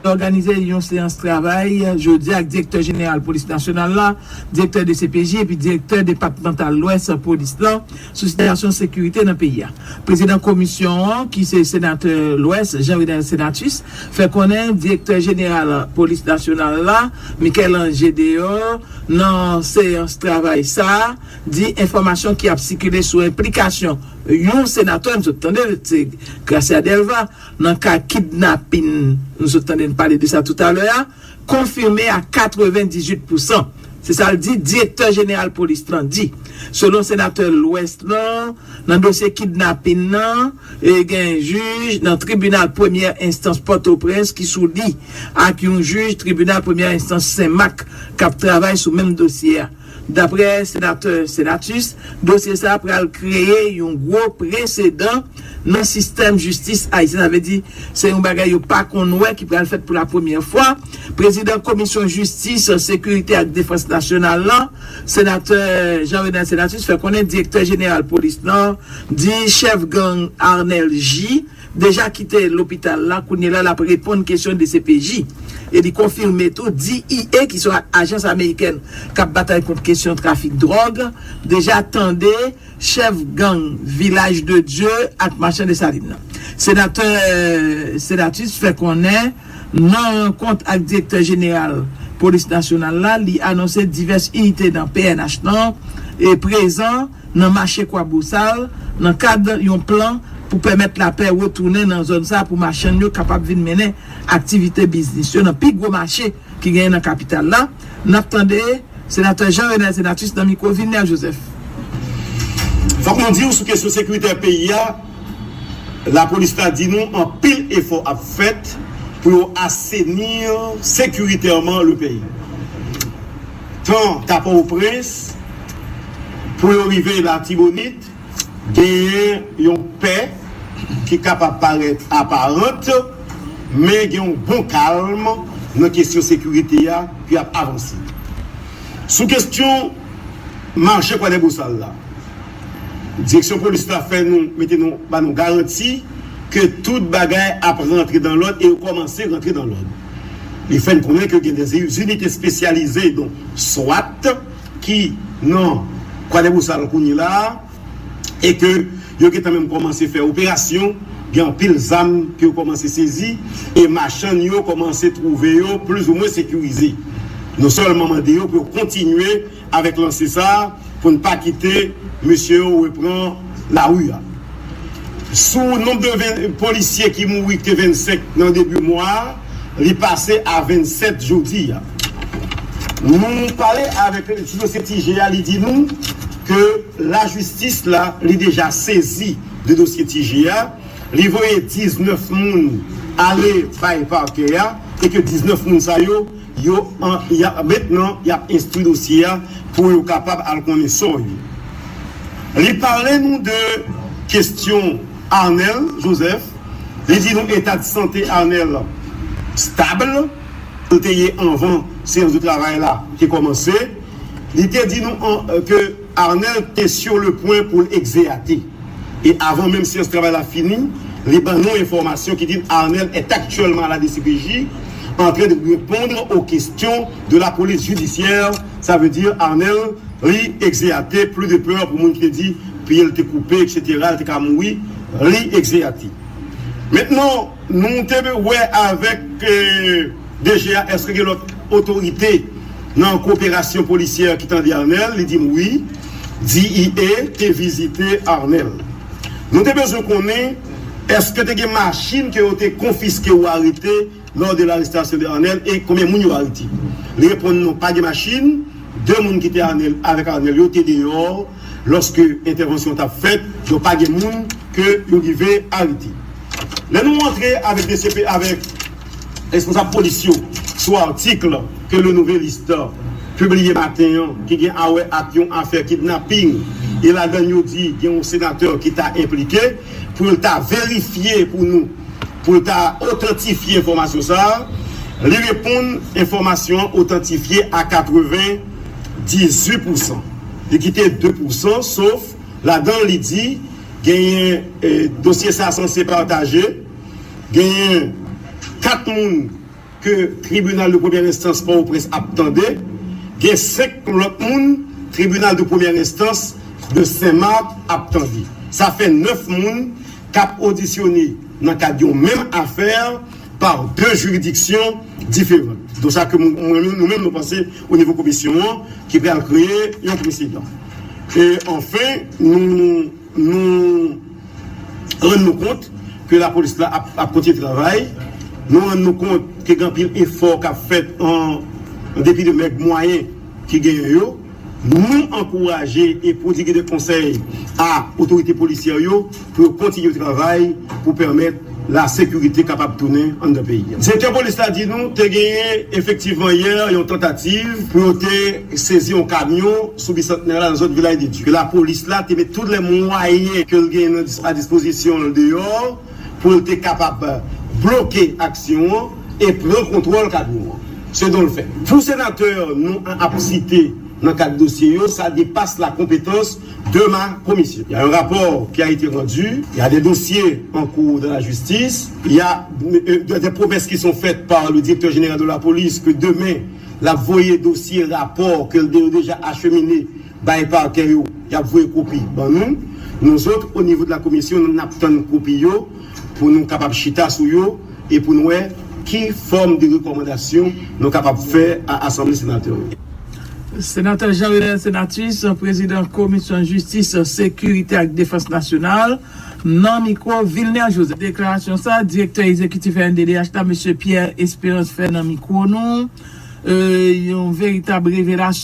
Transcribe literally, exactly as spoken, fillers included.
Te òganize yon seyans travay jodi a ak direktè jeneral polis nasyonal la, direktè D C P J epi direktè depatmantal Lwès polis lan sou sitiyasyon sekirite nan peyi a. Prezidan komisyon an, ki se senatè Lwès, Jean Renel Senatus, fè konnen direktè jeneral polis nasyonal la, Michel-Ange Deor, nan seyans travay sa a, di enfòmasyon ki ap sikile sou enplikasyon yon senatè, nou sot tande, se Gracia Delva, nan ka kidnapin, nou sot tande n pale de sa toutalè a, konfime a katrevendizuit pousan. Se sa l di, direktè jeneral polis lan di. Selon senatè Lwès lan, nan dosye kidnapin nan, e gen jij nan tribinal premyè enstans Pòtoprens ki sou li, ak yon jij tribinal premyè enstans Senmak k ap travay sou menm dosye a. Daprè senatè Senatus, dosye sa a pral kreye yon gwo presedan nan sistèm jistis ayisyen. Sa vle di, se yon bagay yo pa konn wè ki pral fèt pou la premyè fwa. Prezidan Komisyon Jistis, Sekirite ak Defans Nasyonal lan, senatè Jean Renel Senatus, fè konnen direktè jeneral polis lan di chèf gang Arnel J deja kite lopital la, kounye la l ap reponn kesyon D C P J. E li konfime tou D E A, ki se yon ajans amerikèn k ap batay kont kesyon trafik dwòg, deja tande chèf gang Vilaj de Dye ak Machan Desalin nan. Senatè Senatus fè konnen nan rankont ak direktè jeneral polis nasyonal la, li anonse divès inite nan P N H lan e prezan nan mache Kwabosal nan kad yon plan pou pèmèt lapè retounen nan zòn sa a pou machann yo kapab vin mennen aktivite biznis yo nan pi gwo mache ki genyen nan kapital la. N ap tande senatè Jean Renel Senatus nan mikwo Vilner Joseph. Fòk nou di w sou kesyon sekirite peyi a, lapolis la di nou anpil efò ap fèt pou yo aseni sekiritèman le peyi. Tan ta Pòtoprens, pou yo rive Latibonit, genyen yon pè ki kapab parèt aparant, men gen yon bon kalm nan kesyon sekirite a ki ap avanse. Sou kesyon mache Kwadèbosal la, direksyon polis la fè nou, mete nou, ba nou garanti ke tout bagay ap rantre dan lòd e yo kòmanse rantre dan lòd. Li fè n konnen ke gen de zinite espesyalize, donk swat, ki nan Kwadèbosal kounye la a, e ke yo gentan menm kòmanse fè operasyon, gen anpil zam ke yo kòmanse sezi, e machann yo kòmanse twouve yo plizoumwen sekirize. Nou sèlman mande yo pou yo kontinye avèk lanse sa a pou n pa kite mesye yo repran lari a. Sou nonb de polisye ki mouri ki te vennsenk nan debi mwa a, li pase a vennsèt jodi a. Nou pale avèk sou dosye Ti Je a, li di nou ke lajistis la, li deja sezi de dosye Ti Je a, li voye diznèf moun ale bay pakè a, e ke diznèf moun sa yo, yo an, y ap, mentnan, y ap enstwi dosye a pou yo kapab al konnen sò yo. Li pale nou de kesyon Arnel Joseph. Li di nou eta de sante Arnel stab, l te ye anvan seyans de travay la te kòmanse. Li te di nou an, ke Arnel te sur le point pou l egzeyate. E avan menm seyans travay la fini, li ban nou enfòmasyon ki di Arnel est actuellement à la D C P J en train de répondre aux questions de la police judiciaire. Sa vle di Arnel, li egzeyate, plus de peur pou moun ki te di pye l te koupe, et cetera, l te ka mouri, li egzeyate. Mentnan, nou te wè avèk D G A, èske gen lòt otorite nan koperasyon polisyè ki tande Arnel? Li di m wi. D E A te vizite Arnel. Nou te bezwen konnen èske te gen machin ke yo te konfiske ou arete lors de l'arrestation de Arnel e konbyen moun yo arete? Li reponn nou pa gen machin. De moun ki te Arnel, avèk Arnel yo te deyò lòske entèvansyon t ap fèt, donk pa gen moun ke yo rive arete. Lè nou antre avèk D C P, avèk responsab polis yo sou atik ke Le Nouvelliste pibliye maten an, ki gen a wè ak yon afè kidnaping, e ladann yo di gen yon senatè ki ta enplike, pou l ta verifye pou nou, pou l ta otantifye enfòmasyon sa a, li reponn enfòmasyon an otantifye a katrevendizuit pousan. Li kite de pousan, sof ladann li di genyen, eh, dosye sa a sanse pataje, genyen kat moun ke tribinal de premyè enstans Pòtoprens ap tande, gen senk lòt moun tribinal de premyè enstans de Senmak ap tande. Sa fè nèf moun k ap odisyone nan kad yon menm afè pa de jiridiksyon diferan. Donk sa ke nou menm nou panse o nivo komisyon an ki pral kreye yon presedan. E anfen, nou nou rann nou kont ke lapolis la ap kontinye travay. Nou rann nou kont ke gen anpil efò k ap fèt an depi de mèg mwayen ki genyen yo. Nou ankouraje e pwodwige de konsèy a otorite polisyè yo pou yo kontinye travay pou pèmèt lasekirite kapab tounen anndan peyi a. Direktè polis la di nou te genyen efektivman yè yon tantativ pou yo te sezi yon kamyon sou Bisantnè la nan zòn Vilaj de Dye. Lapolis la te met tout lè mwayen ke l genyen a dispozisyon l deyò pou l te kapab bloke aksyon an e pran kontwòl kamyon an. Se don l fè. Pou senatè nou an ap site nan kad dosye yo, sa depas la konpetans de ma commission. Il y a un rapport qui a été rendu, il y a des dossiers en cours dans la justice, il y a euh, des promesses qui sont faites par le directeur général de la police que demain, l ap voye dosye rapò ke l deja achemine bay pakè yo, y ap voye kopi ban nou. Nou zòt, o nivo de la komisyon, nou n ap tann kopi yo pou nou kapab chita sou yo e pou nou wè ki fòm de rekòmandasyon nou kapab fè a Asanble Senatè yo. Senatè Jean Renel Senatus, prezidan Komisyon Jistis, Sekirite ak Defans Nasyonal nan mikwo Vilner Joseph. Deklarasyon sa, direktè egzekitif R N D D H la, mesye Pierre Espérance fè nan mikwo nou. Yon veritab revelasyon.